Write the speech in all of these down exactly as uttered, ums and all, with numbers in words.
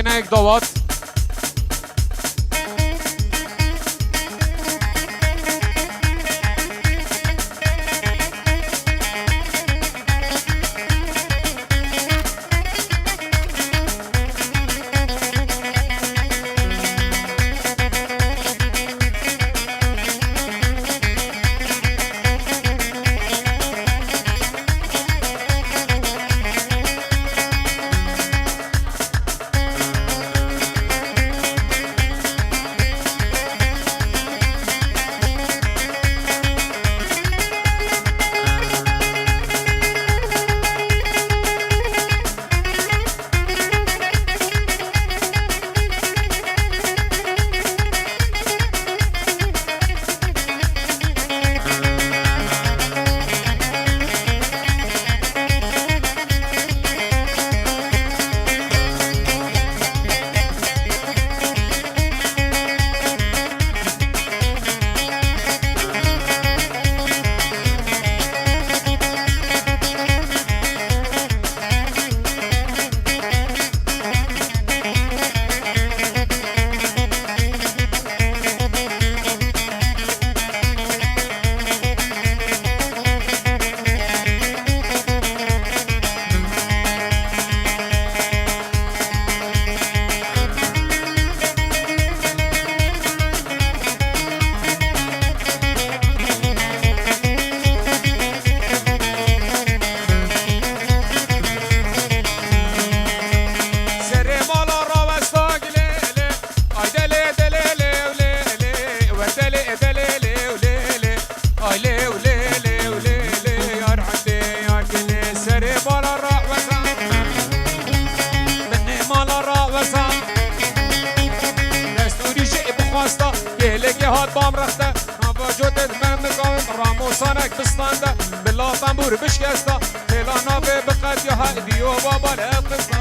Nek dawat. Serê mala rawesta gilê lê. Ay delê delê lê lê lê. We delê delê lê lê lê. Ay lê lê lê lê lê. Yar hende yar gilê serê mala rawesta. Binê mala rawesta. Destûrî jê bixwesta. Gelekê hat bam rexte. Nava cotê di me mikavim. Ramosanek bistande. Bila tembûr bişkesta. Hêla navê biqetiya hediyo baba le qista.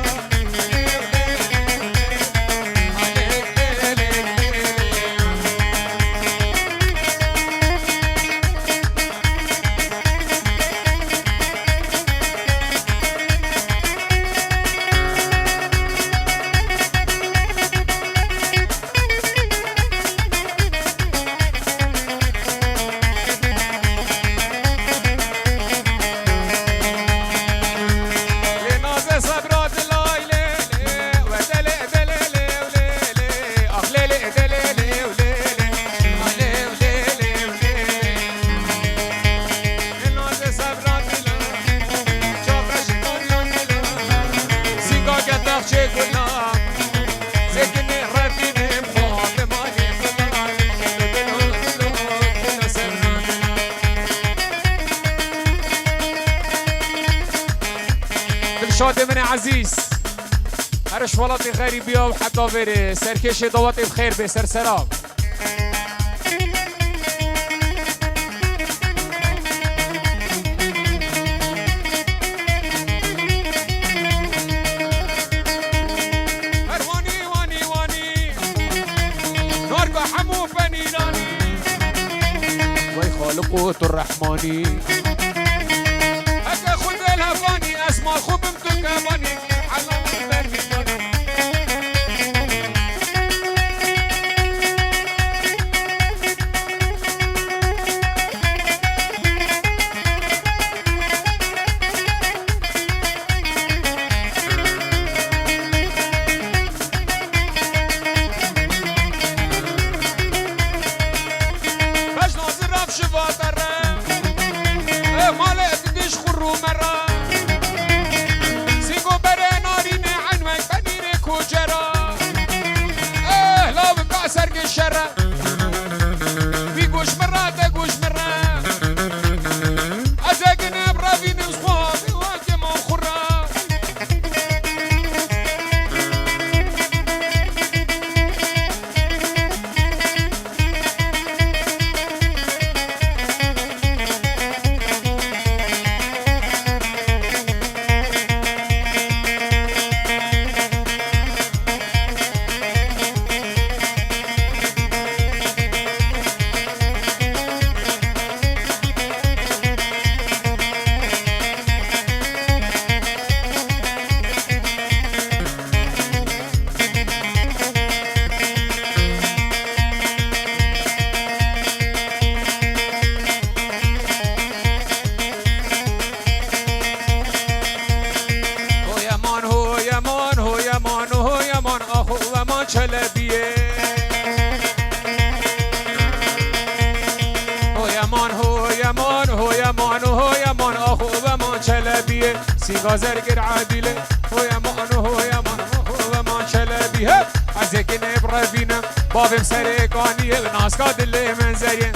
Dilşadê min e ezîz. Her ji welatê xerîbiya û heta vêrê serkêşê dawetê bi xêr bê, ser sera. Her wanî, wanî, wanî. Narka hemû penîranî. Wey Xaliq û tu Rehmanî. Heke xwe dê levanî, ez ma xwe bim tu kevanî. Helal bermî. Bejna zirav şiva dere. E, malê didiş xurru mera. Çelebiyê. Hoyeman, hoyeman, hoyeman, hoyeman, axo veman Çelebiyê. Sînga zergir Edîlê. Hoyeman, hoyeman, axo veman Çelebiyê. Hep ez ê kinê bi revînim. Bavêm serê kaniyê, naska dilê min zeriyê.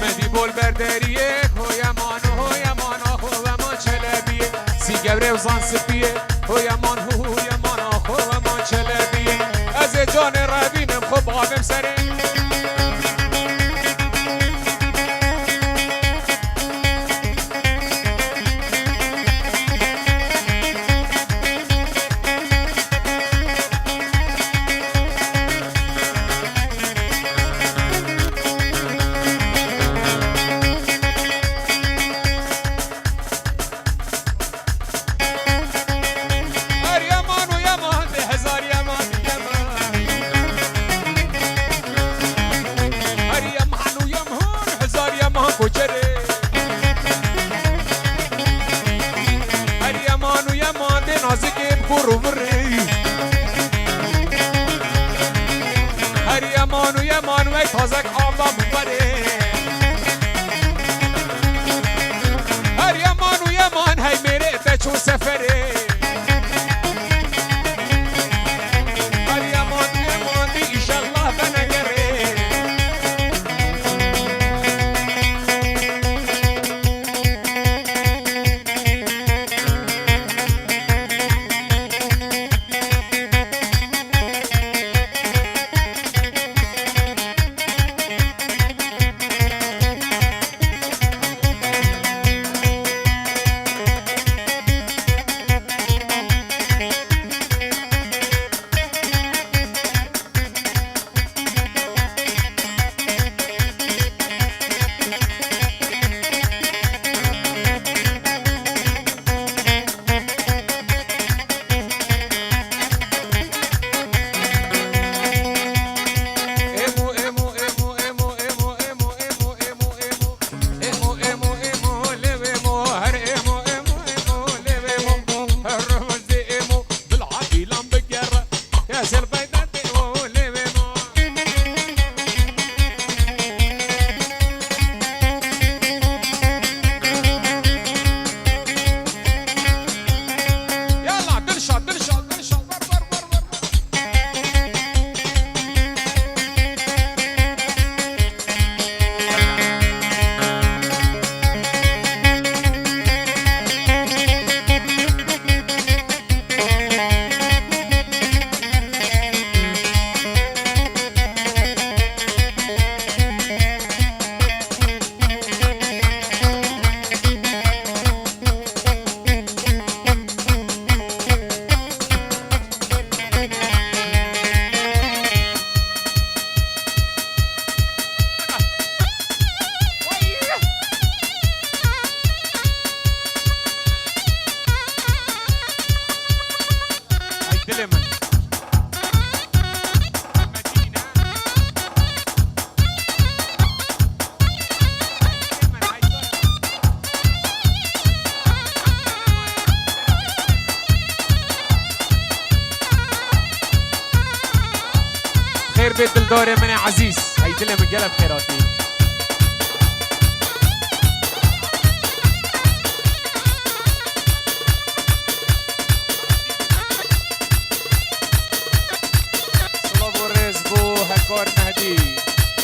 Medî bol berderiyek, hoyeman, hoyeman, axo veman Çelebiyê. Sî gewre û zan spiyê, hoyeman, hoyeman, axo veman Çelebiyê. Ez ê canê revînim, xwe bavêm serê. Her yeman û yeman, dê hezar yeman, yeman. Her yeman û yeman, hezar yeman koçerê. Her yeman û yeman, dê nazikê bi kur û virê. Her yeman û yeman, wek tazek ava min berê. Her yeman û yeman hey mêrê te çû seferê. Her yeman û yeman dî înşellah venegerê. Yala, Dilşad, Dilşad, Dilşad, ver, ver, ver, ver, ver. Ay dilê min. Xêr bê dildarê min ê ezîz. Hey dilê min gelek xêr hatî. Silav û rêz bo Hekar Mehdî.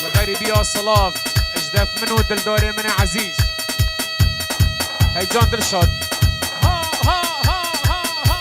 Li xerîbiya silav, ji def min û dildarê min ê ezîz. Hey can Dilşad. Ha, ha, ha, ha, ha.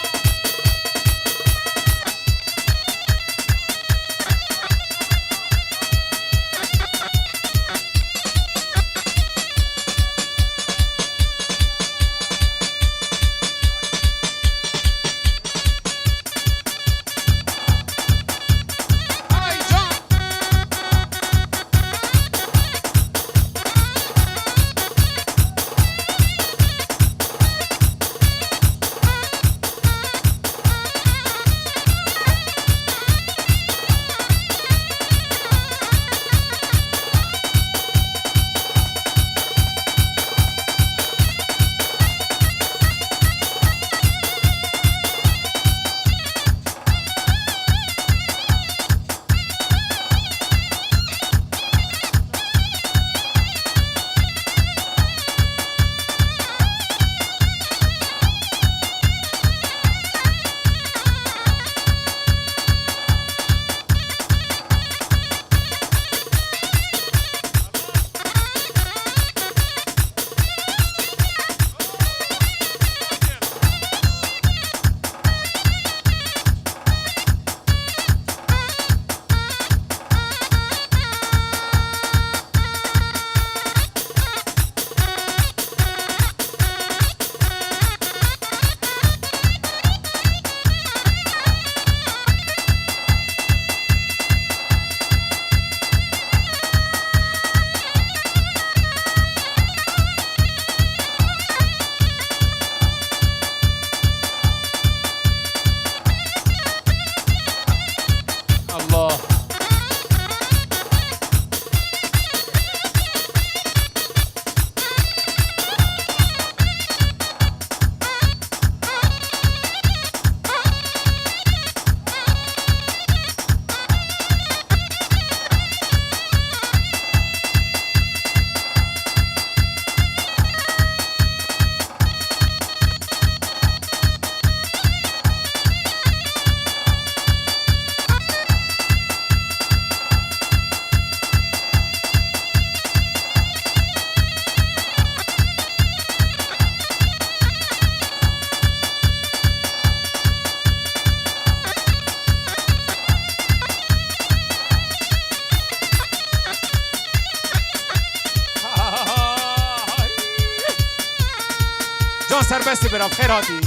Bes e bira, bi xêr hatî.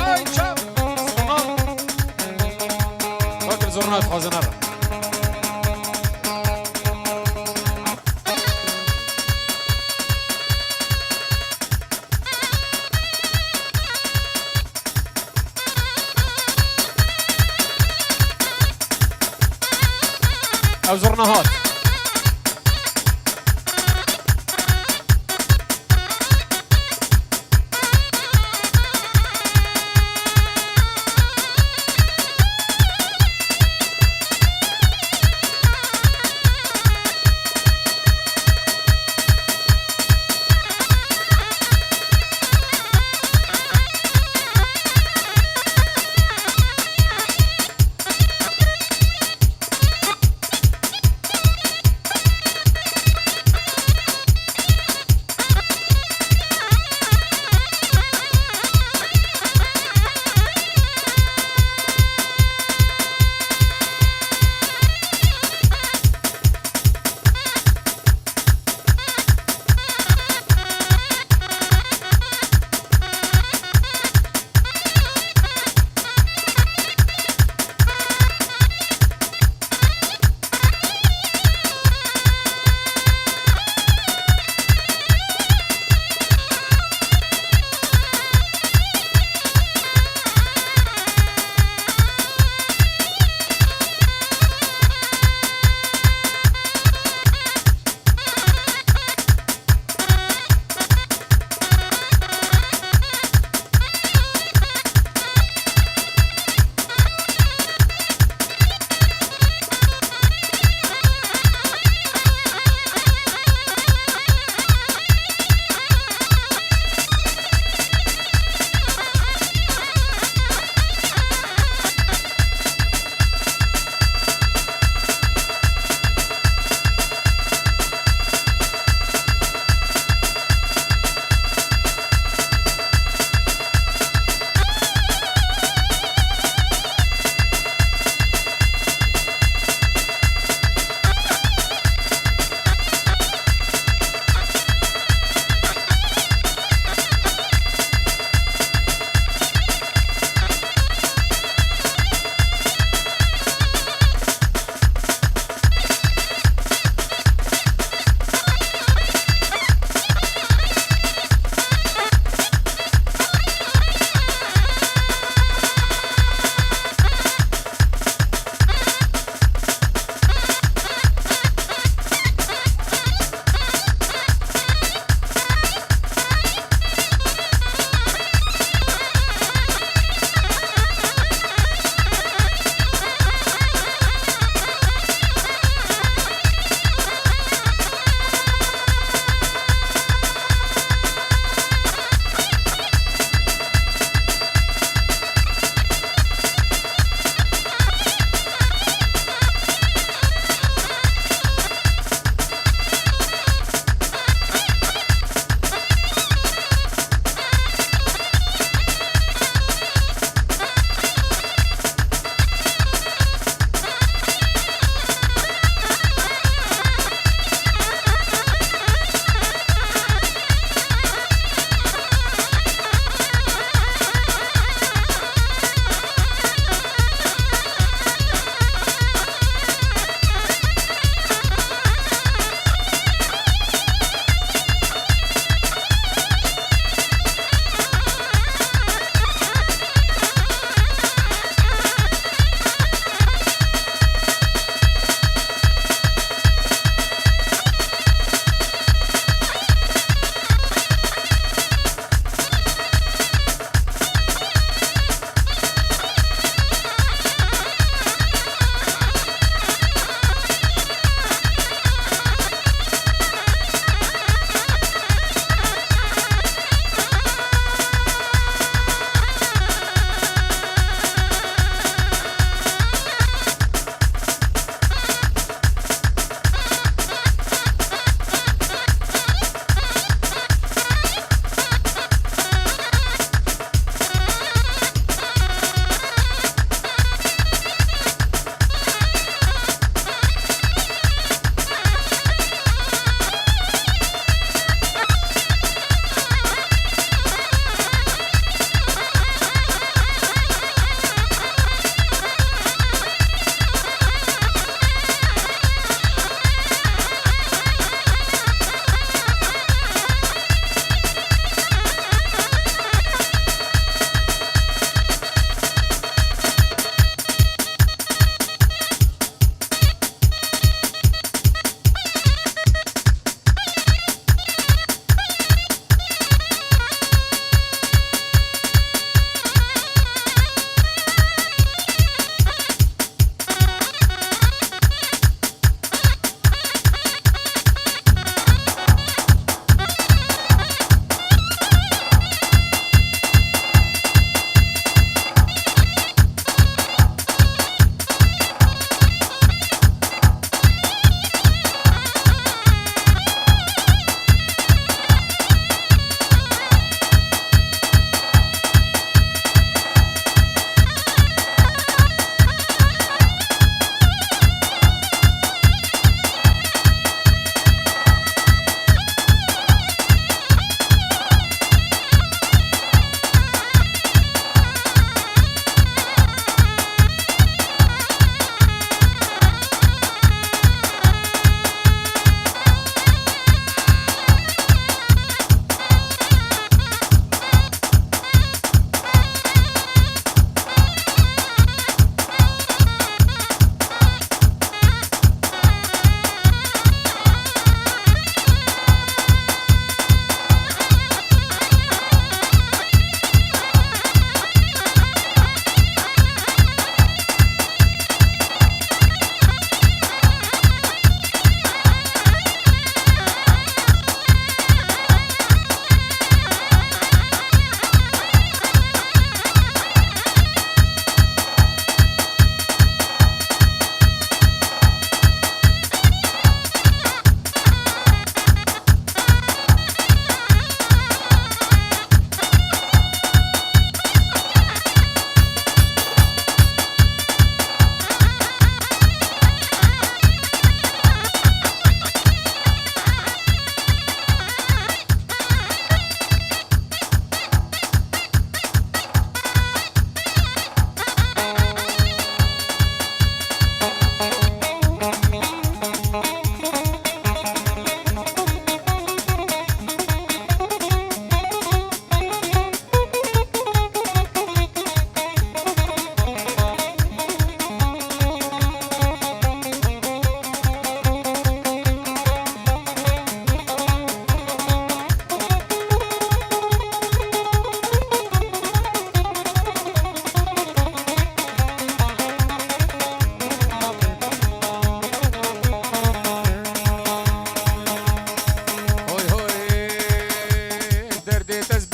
Ay, çap! Zurna! Bakın zurna dixwazin herin. Ew zurna hat.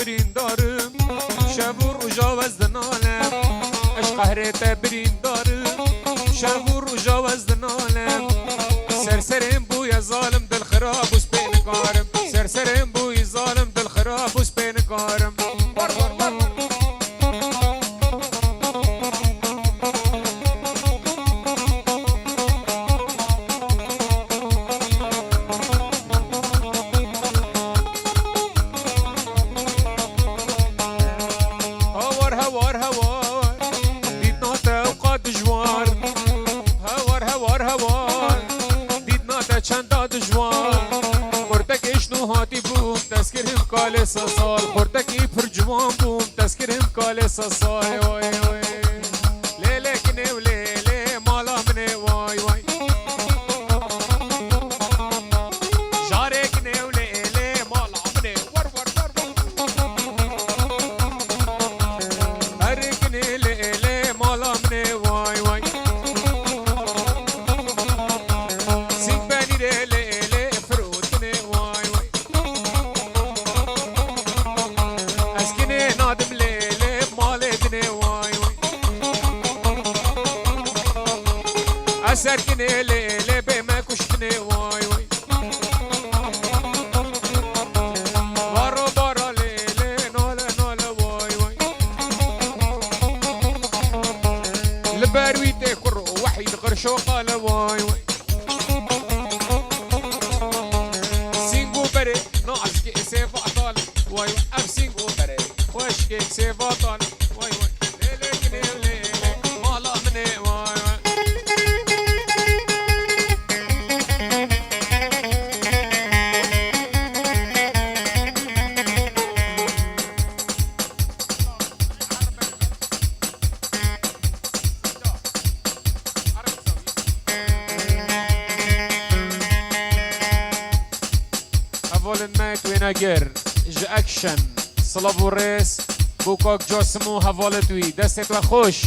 Birîndarim, şev û roja wez dinalem. Ez ji qehrê te birîndarim, şev û roja wez dinalem. Serserên bûye zalim, dil xirab û spê nikarim. Serserên bûye zalim, dil xirab û spê nikarim. War, war, war, war. Hawar, hawar, hawar, dîtna te ewqa dijwar. Hawar, hawar, hawar, dîtna te çenda dijwar. Xortekê ji nû hatî bûm, tezkirim kalê sesal. Xortekî pir ciwan bûm, tezkirim kalê sesal. Oy, oy. Lê lê kinê û lê lê mala min ê, way, way. Jarê kinê û lê lê mala min ê, war, war, war, war. Her kinê lê lê mala min ê, way, way. Sîng penîrê lê lê firotinê, way, way. Ez kinê nadim lê lê malê dinê, way, way. Ez ser kinê lê lê bê me kuştinê, way, way. Varo bara lê lê nale nale, way, way. Li ber wî tê kur û wehî li qirşo qale, way, way. Sîng û berê nazikê sêva tal, way, way. Ev sîng û berê xweşkê sêva tal, way, way. Lê lê kinê lê lê mala min ê, way, way. Hevalên me tu wênegir ji Action, silav û rêz bo kak Casim û hevalê wî. Destê we xweş.